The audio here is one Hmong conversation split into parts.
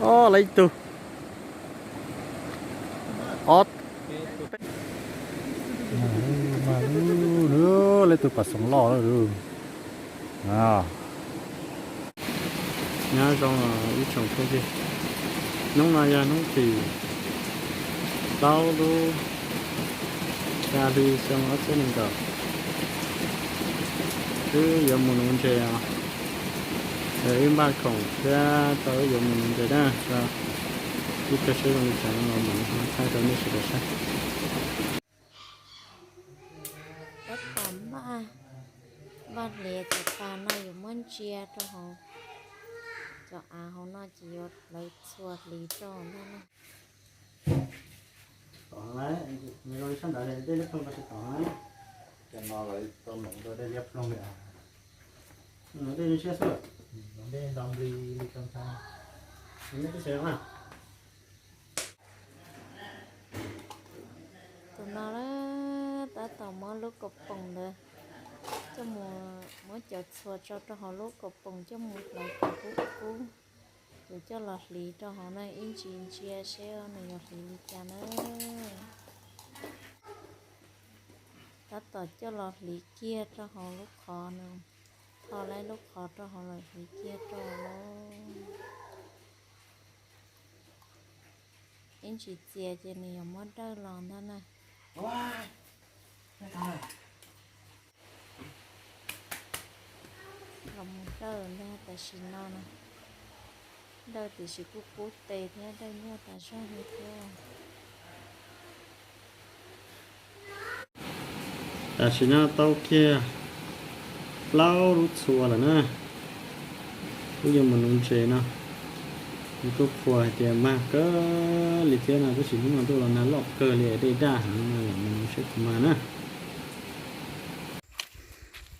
Ob, lawv ib tug, ob, lawv tus pas xoom loj lawm. Nyob zoo ib tsoom phooj ywg, hnub no yog hnub tim plaub lub xya hli xyoo ob txhiab nees nkaum. Wb yuav mus nuv ntses os. Wb npaj khoom thiab tau wb yuav mus nuv ntses na. Ib pliag seb zoo li cas no mam li thaij rau nej sawv daws saib. Tab tom npaj, npaj hliav cov pas no yuav muab ntsia rau hauv cov av hauv no ces yuav hlawv txhua hliv rau ntag na. Tom lawm, nws zoo li sab nrad, dej liab ploog ko tsis tom. Cov no lawv tau noov rau dej liab ploog li. Dej zoo siab xwb. Dej nto nplig li tau ntshai. Neb twb xav na. Tus no tab tom muab lub kaus poom ntawd coj mus, muab cov txhuas tso rau hauv lub kaus poom coj mus hlawv kom kub kub. Yuav coj los hliv rau hauv na, ib ntsis ntsia seb nws yuav hliv li cas na. Tab tom coj los hliv kiag rau hauv lub qhov no, tho lawm lub qhov rau hauv lawm hliv kiag rau hauv. Ib ntsis txias ces nws yuav muab dawj los ntag na. Los mus dawj ntag tam sim no na. Dawj tiam sis kuj kub tes thiab dawj nyuaj tas zog li thiab. Tam sim no tau kiag plaub lub txhua lawm na. Kuj yuav mus nuv ntses no. Nws kuj qhuas hais tias mag kawg li thiab no, tab sis hnub no tuaj los nag loj kawg li, dej daj heev no, mus nuv seb puas mag na.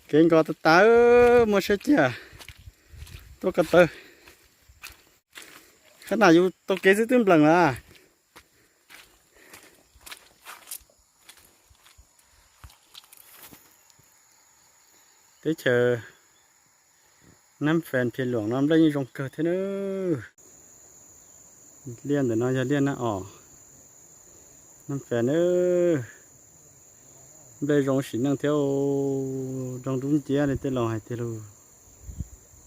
Kev nkos tas tas, muaj siab ciaj tuaj ko taw. Qhab na yus tau kev xwb twb nplees lawm. Teb chaws Nam Fes Phiaj Luam no nplej yeej zoo kawg thiab na. Liaj ntawm no yog liaj Naj Om, Nam Fes na. Nplej zoo sim neej thiab, doog dub nciab li tej laus hais tiag lauj,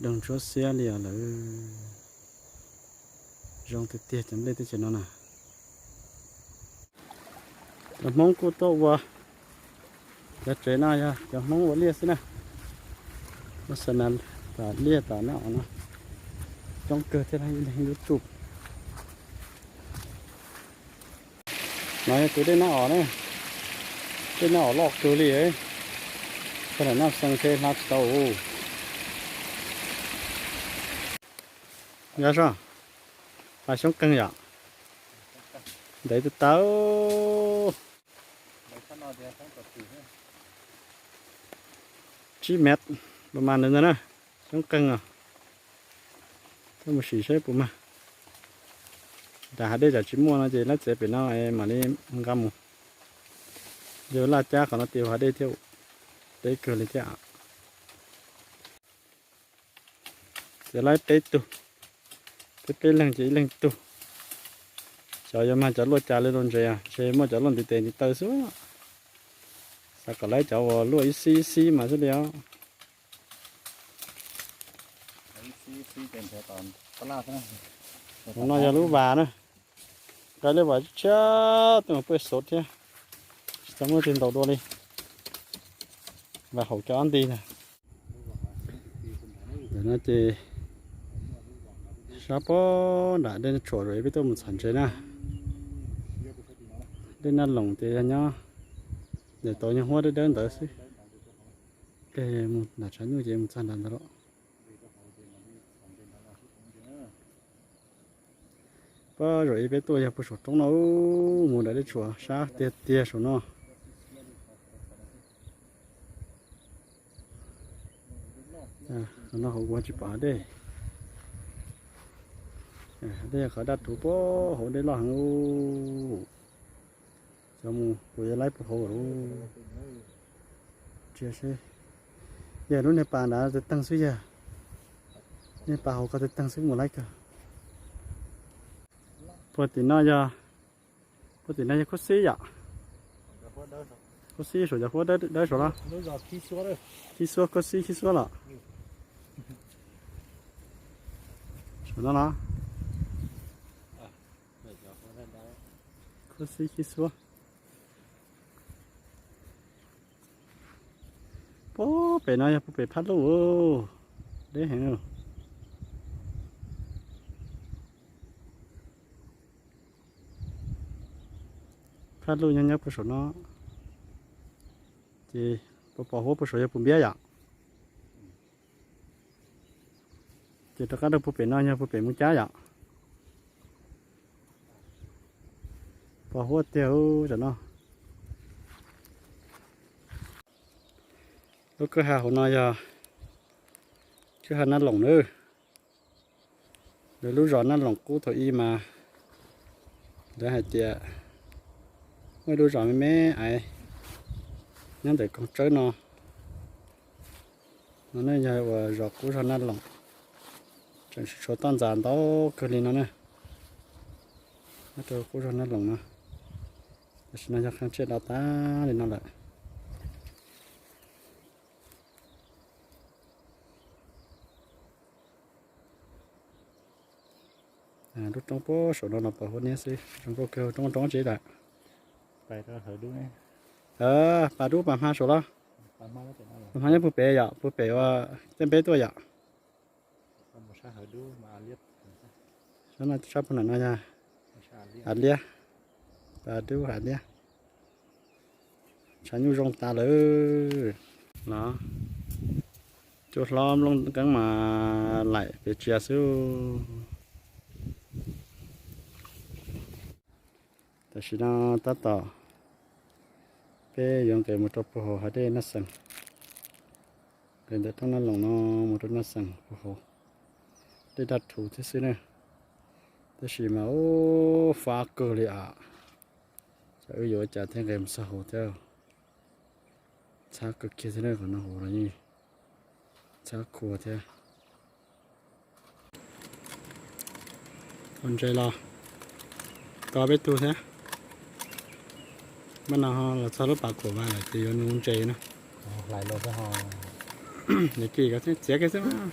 doog ntsuab xiab li os lawm. Zoo tiag tiag cov nplej teb chaws no na. Cov Hmoob kuj tuaj ua, cov tsev no yog cov Hmoob ua liaj xwb na. Ua xas nas, tom liaj tom Naj Om no coob kawg thiab, ib leeg ib lub tsuj. No yog tus dej Naj Om na, dej Naj Om loj kawg li, txog nram Naj Xees ntshe hla tsis tau. Yog soj, pas xyoob qeeg yom, ntev tas tas. Tsib mev, pas mas ntawd ntag na, xyoob qeeg os. Tuaj mus sim seb puas mag. Nram hav dej tsam tsis muaj no ces laib txiav pem no mam li nqa mus. Yog laj cab qhov no tis hav dej thiab, deb kawg li thiab. Txiav laib peb tug, peb peb leeg ces ib leeg tug. Xyov yuav mag cov luaj cas li los ntses, ntshe muaj cov luaj ntiv tes ntiv taw xwb. Xav kom laib cov uas luaj ib xib ib xib mas xwb li os. Hauv no yog lub vas na, nqa lub vas tshiab tuaj peb xov thiab, tsis tau muaj tsis ntau dua li. Vas haum cov ob nti na. Ntawm no ces sab pob nram dej Naj Tshuam, peb tuaj mus txhom ntses na. Dej Naj Loos ces yog nyob ntawm tau nyuag huab dawb dawb ntawd xwb. Ces mus nram tshav nyuj ces mus txog nram ntawd lawm. Pab zaum ib peb tuaj yog puag saum roob no, mus nram dej Tshuam sab tiag tiag saum no. No hauv kuv tsis pom hav dej. Dej qhov daj rhuv puag hauv dej loj heev. Xyov mus puas yuav laib puag hauv lawm. Ntsia seb, yog lub niag pas nrad tawg teeg xwb yog, niag pas hauv ko tawg teeg xwb mus laib kawg. Puag tim no yog, puag tim no yog khuab xib yom. Khuab xib saum cov huab dawb dawb saud los. Khib xuab khuab xib khib xuab los. Saum no los. Khuab xib khib xuab. Puag pem no yog puag pem phab luj, deb heev. Phab luj nyob nyob puag saum no, ces puas pom huab puag saum yog puag npiab yom. Ces rov qab rau puag pem no yog puag pem Moos Cab yom. Pom huab tiag tam no. Lub kwj ha hauv no yog kwj ha Naj Loos nawb. Lawv lub zos Naj Loos qub thaum ub mas lawv hais tias muaj ib lub zos me me ais nyob ntawm koog tsawb no. No ne yog uas zos qub zos Naj Loos, tseem tshuav toj ntxas ntau kawg li no na. Nyob rau qub zos Naj Loos no, tam sim no yog qhov tsiaj do tag li no lawm. Lub roob puag saum no los pom huab niab xwb, zoo nkauj kawg, roob roob tsev lawm. Pas dub pas hma saum los? Pas hma nyob puag pem yom, puag pem uas tej peb tuaj yom. Sab no sab puag nram no yog Hav Liab, pas dub Hav Liab. Tshav nyuj zoo tas lawm. Los, cua hlob nplooj nqeeb mas laim pes tsia xwb. Tam sim no tab tom peb yuav nqes mus rau puag hauv hav dej Naj Xees. Nqes ntawm roob Naj Loos no mus rau Naj Xees puag hauv, dej daj rhuv thiab xwb na. Tab sis mas ub, fab kawg li as. Ces wb yuav ua cas thiaj nqes mus txog hauv thiab. Txhab kawg kiag thiab, qhov no hauv los yeej txhab khuav thiab. Ua ntses los tau peb tug thiab. Mas no los txog lub pas khuam vas lawm ces yuav nuv ntses na. Hlais los xwb ho. Nws kim ko txiav kiag xwb mas.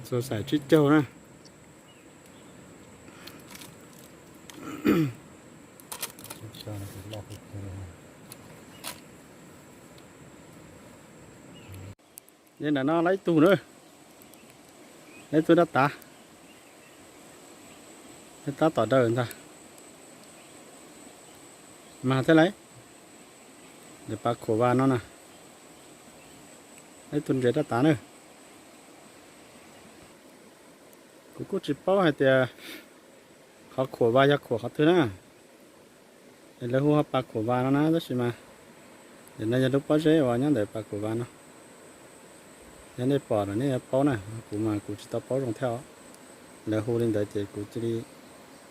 Txaus xaim tsib caug na. Nyob ntawm no lawm ib tug na, lawm ib tug dab tav, dab tav tom dawm ntag. Mas thiab lawm, ntawm pas khuam vas no na, lawm ib tug ntses dab tav na. Kuv kuj tsis paub hais tias qhov khuam vas yog khuam qhov twg na. Es lawv hu ua pas khuam vas no na, tab sis mas ntawm no yog lub pob zeb uas nyob ntawm pas khuam vas no. Yog nej pom los nej yuav paub na, kuv mas kuv tsis tau paub zoo thiab os. Lawv hu li ntawd ces kuv cia li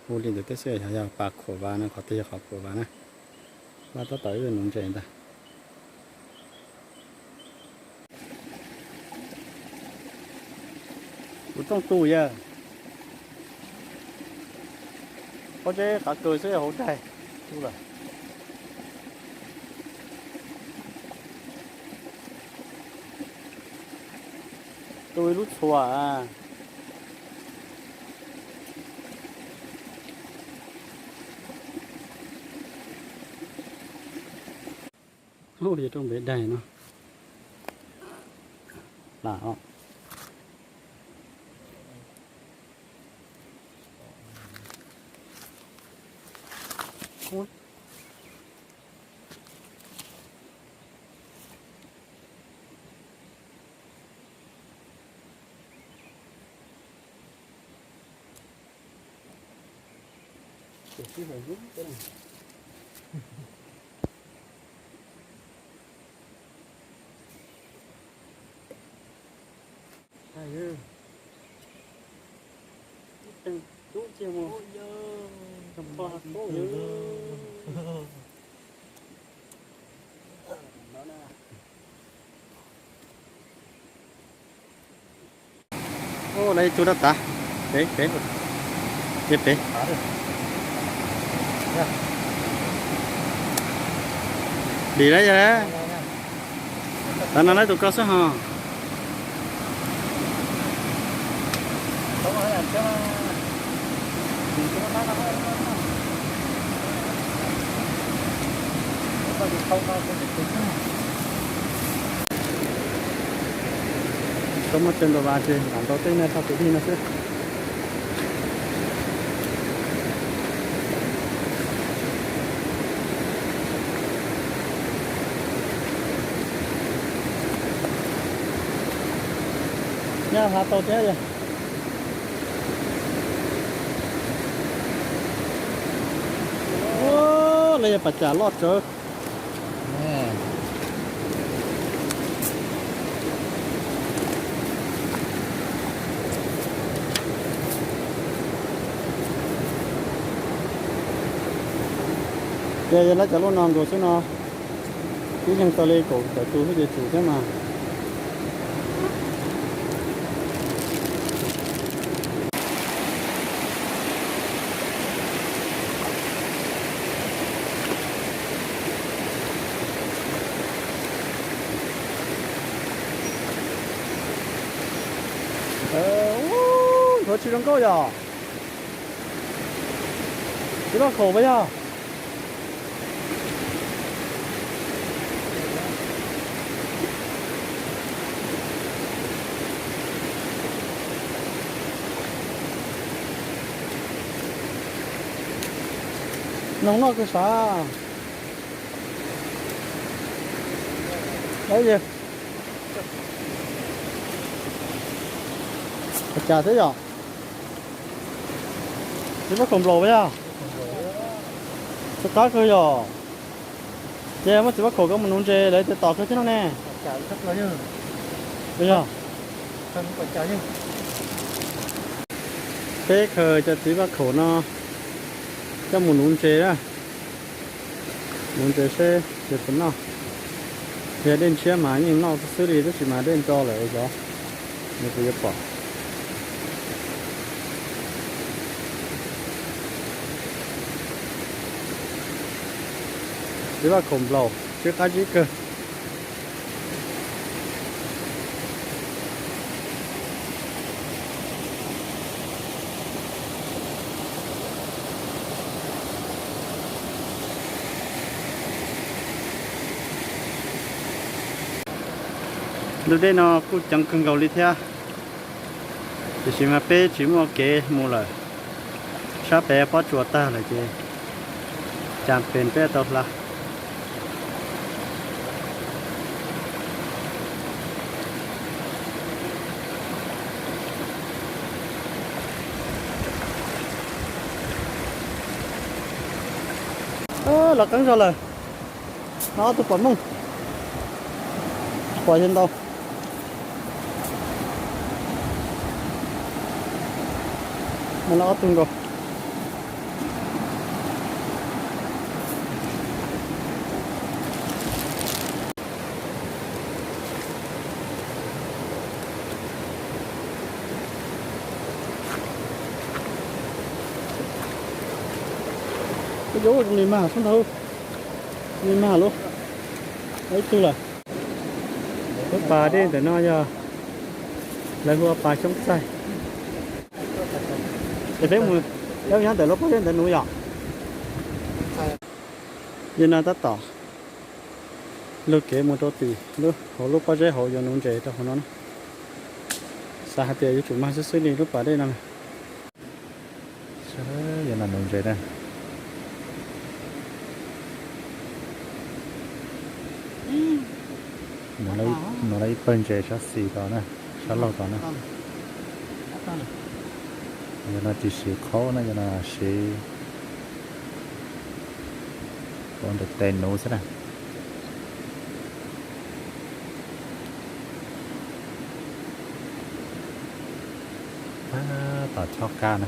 hu li ntawd thiab xwb, yog, yog pas khuam vas no, qhov twg yog qhov khuam vas na. Vaj tab tom ib nuv ntses ntag. Kuv rooj tu yawg, pob zeb qav kaws xwb hauv daig tu lawm. Tu ib lub txhua. Ub, yog rooj npe daig no. Lam os. Lawv ib tug rab tav, pem pem, pem pem. Dim lawm yog, tav no lawv tus ko xwb ho. Koj muab tsaws ntaus vas ces lam ntaus tej no rau tus dej no xwb. Nyob hav tau thiab yog. Lawv yog pas cas loj tsawv. Ces yog lawv cov lub no nkaus xwb no, ib leeg tau li kaum tawm tus xwb ces tsum thiab mas. Nthuav tsis zoo nkauj yog. Txiv Vaj Khaum puas yog? Noog noj kawg sav. Ua cas thiab yom? Txiv Vaj Khaum nplaum puas yog? Txog qab kawg yog. Ces muab Txiv Vaj Khaum koj mus nuv ntses lawv tes tom kawg thiab no ne. Yog. Peb khaws cov Txiv Vaj Khaum no coj mus nuv ntses na. Nuv ntses seb ces puas noj. Yog dej ntshiab mas yeej noj xwb xwb li tab sis mas dej nro lawm xyov nws puas yuav pom. Txiv Vaj Khaum nplaum tsw qab zib kawg. Lub dej no kuj ceev kawg nkaus li thiab, tiam sis mas peb tsis muaj kev mus lawm. Sab pem pob tsuas tag lawm ces cas pes peb tau hla. Los qeeb zog lawm. No ob tug pom mooj, pom yog ntau. No ob tug nkaus. Ua li mas sab ntawd, li mas lub, ib tug lawm. Lub pas dej ntawm no yog lawv hu ua pas xyoob txaij. Es peb mus, peb nyob ntawm lub pob zeb ntawd nuv yom? Yog no tab tom lug kev mus rau tim lub hauv lub pob zeb hauv yuav nuv ntses rau hauv no na. Xav hais tias yuav tsum mag xwb xwb li lub pas dej no. Yog no nuv ntses na. Nuv lawv ib pawg ntses sab xis tod na, sab laug tod na. Yog no tsis siv qhaub na, yog no siv ua ntawm tes nuv xwb na. Tab tom chob kab na.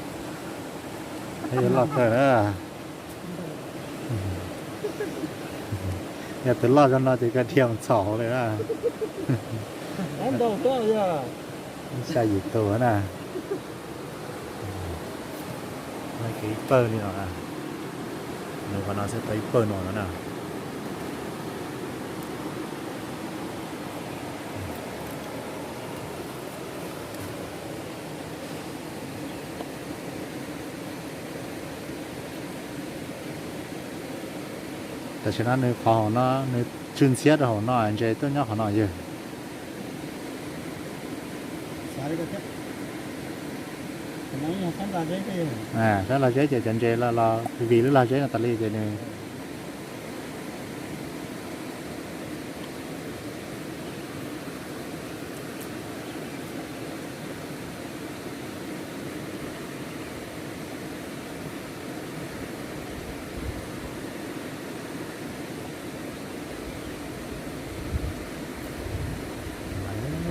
Yuav loj kawg na. Yog tus loj zoo no ces koj dhia mus txhaum hauv lawm na. Xya yim tus na. Ib pawg li no, nws qhov no xwb tau ib pawg no na. Tam sim no nws qhov hauv no, nws tsw ntxhiab rau hauv no, ntses tuaj nyob qhov no yawg. Saib los zeb ces cov ntses los los vim lub lag zeb no tas li ces nws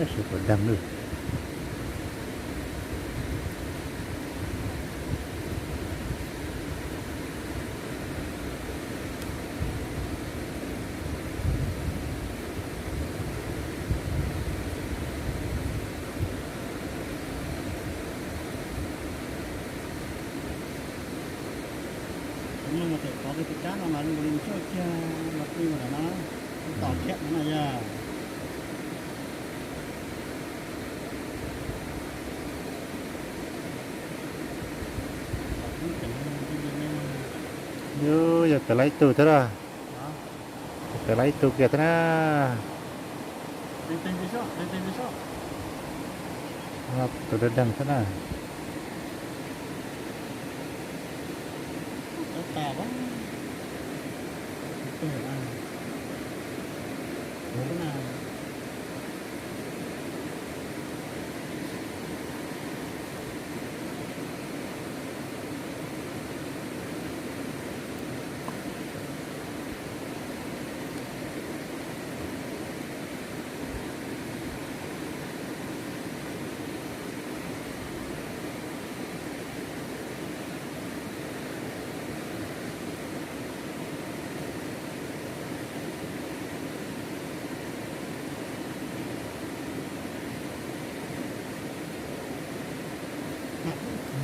Sawv daws deeg lawm. Cov mloog mas txawm tov rau tus kab no mas zoo nkaus li ntsuag kiag los pw ntawm no, tom thiab no na yog. Yus yog pem laib tug thiab na. Pem laib tug kiag thiab na. Tus deeg deeg thiab na.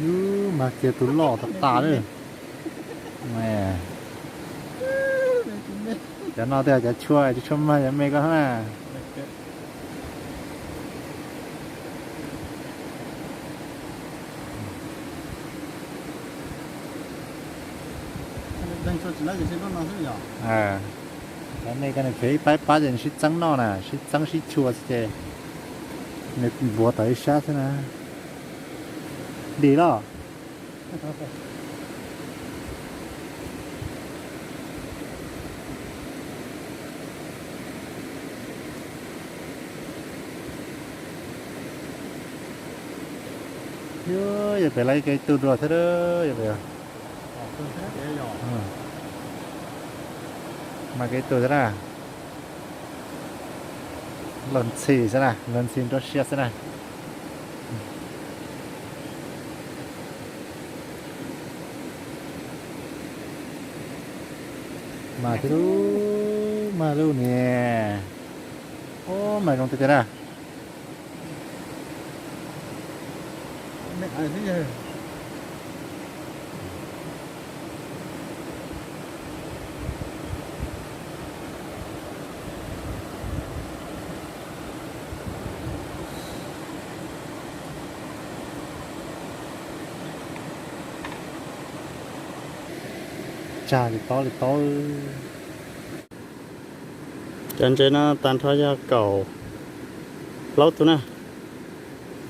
Yus mas kiag tus loj tas tas lawm. Cov no twb yog cov tshua, tsis tshua mag cov me ko na. Cov me ko nws khiav ib pab ib pab ces nws sib txeeb noj na, sib txeeb sib tshua xwb ces nws npuav tau ib sab xwb na. Dim los. Yog pem lawv kev tu dua thiab, yog pem, mas kev tu thiab na. Los ntxhi xwb na, los ntxhi nruab siab xwb na. Mas thiab lub, mas lub ne. Ub, mas zoo tiag tiag na. Tsag li tob li tob. Cov ntses no tag nrho yog kaum plaub tug na.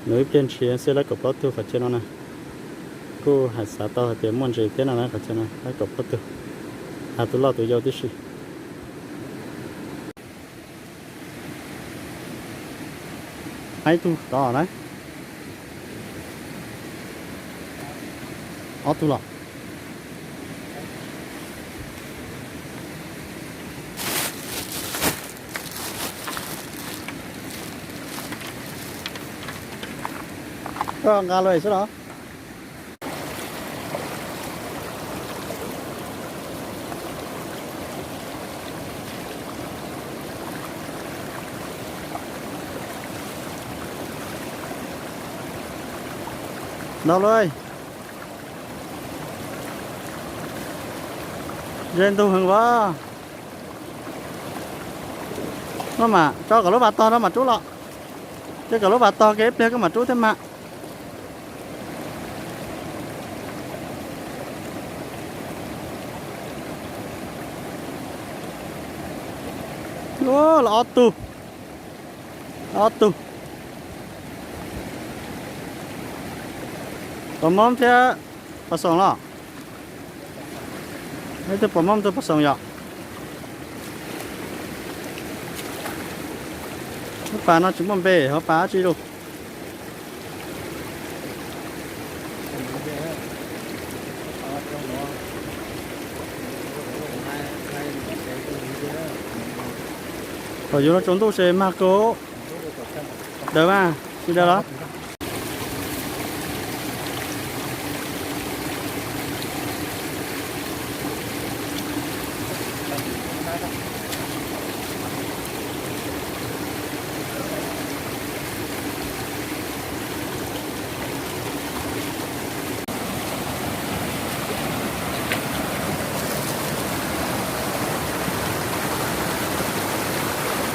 Nws ib pliag ntshiab xwb lawv kaum plaub tug qhov chaw no na. Kuj hais xav tau hais tias muaj ntses thiab no na qhov chaw no lawv kaum plaub tug, hais tus loj tus yau tib si. Ib tug tod na. Ob tug los. Koj nqa los xwb los. Ntau lawm. Ze ntug heev as. No mas tso kom lub vas tog no mam rub los. Ces kom lub vas tog ke ib pliag koj mam rub thiab mas. Los ob tug, ob tug. Pos mob thiab pos xoom los? Ib tug pos mob, ib tug pos xoom yom. Lub pas no tsis muaj npe, hauv pas dab tsi lus. Thaum yuav luag tsaus ntuj ces mag kawg. Daws mas, tsis daws los?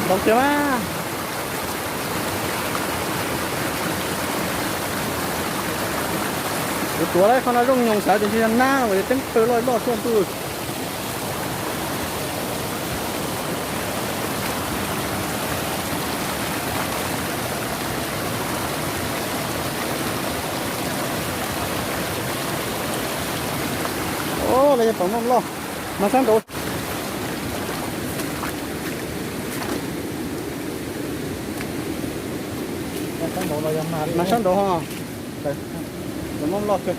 Ntau tiag mas. Kuv tuav lawm qhov no zoo nyoos xav tias ntshe yog nab los yog teeb pawg loj loj xwb ntuj. Os, lawv yog pom moj loj. Mas sab nraud. Mas sab nraud ho. Pom moj loj kawg.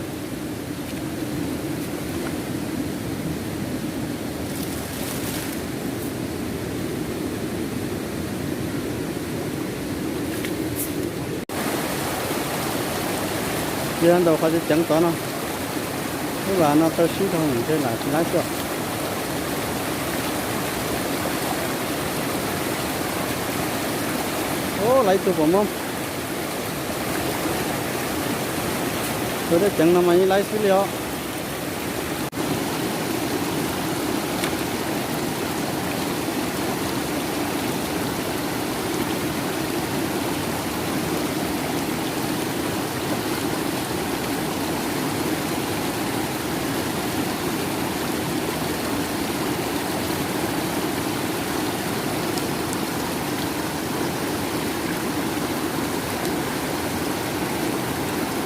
Cia ntaus qhov tseem ceev tod no. Lub vas no tau sib dhau ntshe lam tsis laib xwb. Ub, laib ib tug pom mob. Tus dej ceev no mas yeej laib xwb li os.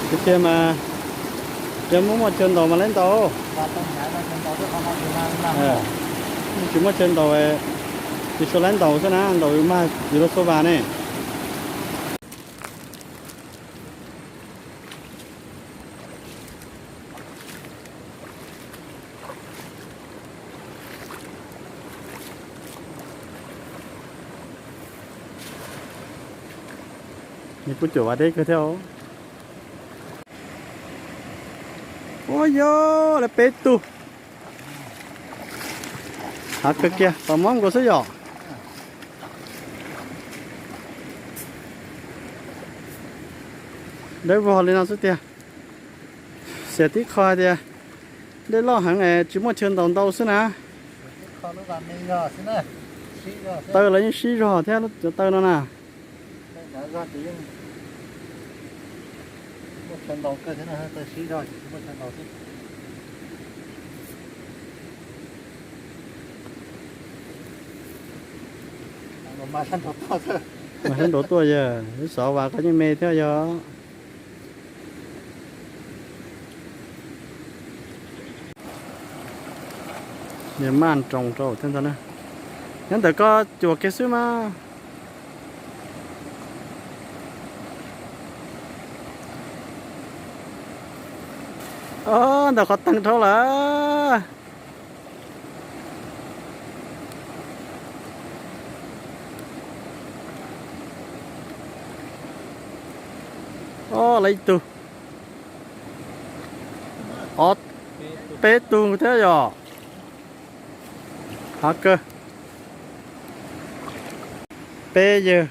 Tiag tiag mas, yog muaj muaj chaw ntaus mas laib ntaus. Tsis muaj chaw ntaus, tsis tshua laib ntaus xwb na, ntaus mag yuav luag txhua vas ne. Nws kuj cuam vas deb kawg thiab. Ua yog lawv peb tug. Hav kawg kiag, pom Hmoob nkaus xwb yom. Dawb vog li no xwb tiag. Xiam tib qho hais tias dej loj heev es tsis muaj chaw ntaus ntau xwb na. Taw los yeej sib zog thiab cov taw no na. Mas sab nraud tuaj yog, lub xov vas koj yeej me thiab yog. Niag maj nroos rau thiab ntag na. Nyob ntawm koj cuam kiag xwb mas. Ntawm qhov teeg dhau lawm. Lawv ib tug, peb tug thiab yom. Hav kawg, peb yawg.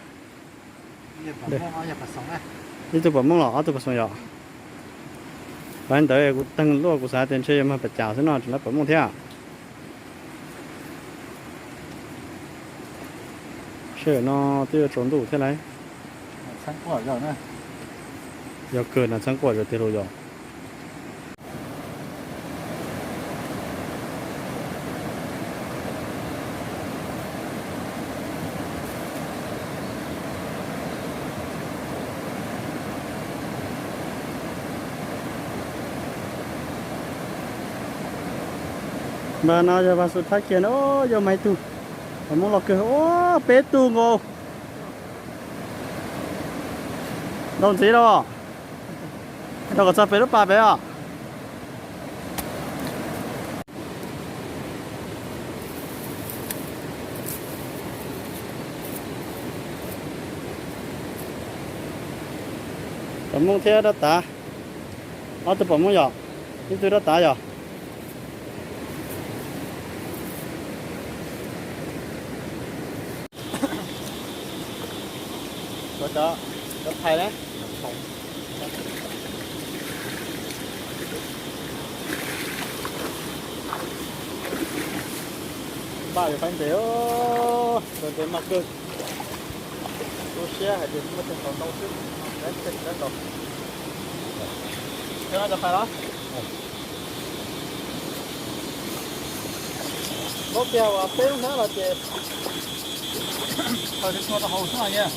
Ib tug pom Hmoob los ob tug pom Xoo yom. Li ntawd kuv teeg luaj kuv xav tias ntshe yog mag pas cas xwb no tseem lawv pom Hmoob thiab. Sij hawm no twb yuav tsaus ntuj thiab lauj. Yog kawg no txheeb quaj zom tiag los yog. Npaj no yog vas xus thab kiag na, yog mas ib tug, pom Hmoob los kawg, peb tug nkaus. Ntaus ntxiv los, ntaus kom txog pem lub pas pem os. Pom Hmoob thiab dab tav, ob tug pom Hmoob yom, ib tug dab tav yom. Cov, cov thais na. Npaj yuav qaib ntev, ntev mas kawg. Tu siab hais tias muaj chaw ntaus ntau xwb, lawv tseem tau ntaus. Cov no cov thais los? Muab kiag uas peb lub hnab los ces thaws tsis tshua rau hauv xwb no yog.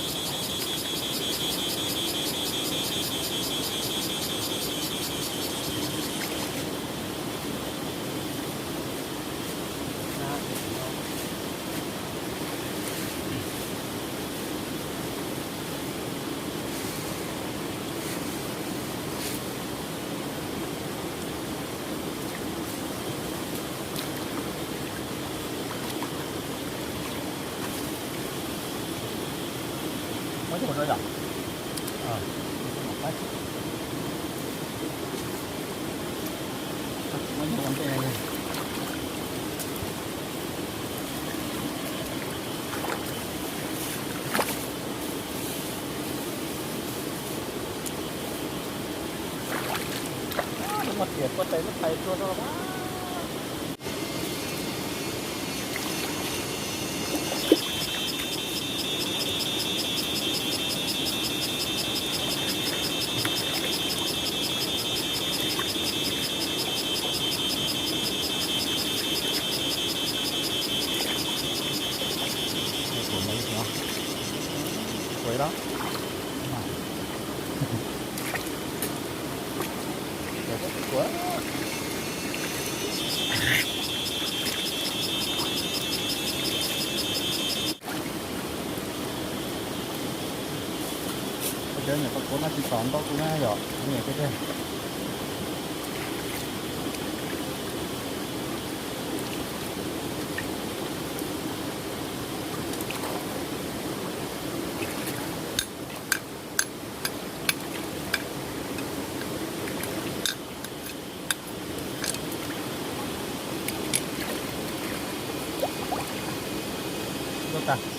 Muaj tias koj tais lub thais tuag rau. Cov niam qhuav qhuav no tsis tom ntau tus na yom, niam tiag tiag. tag.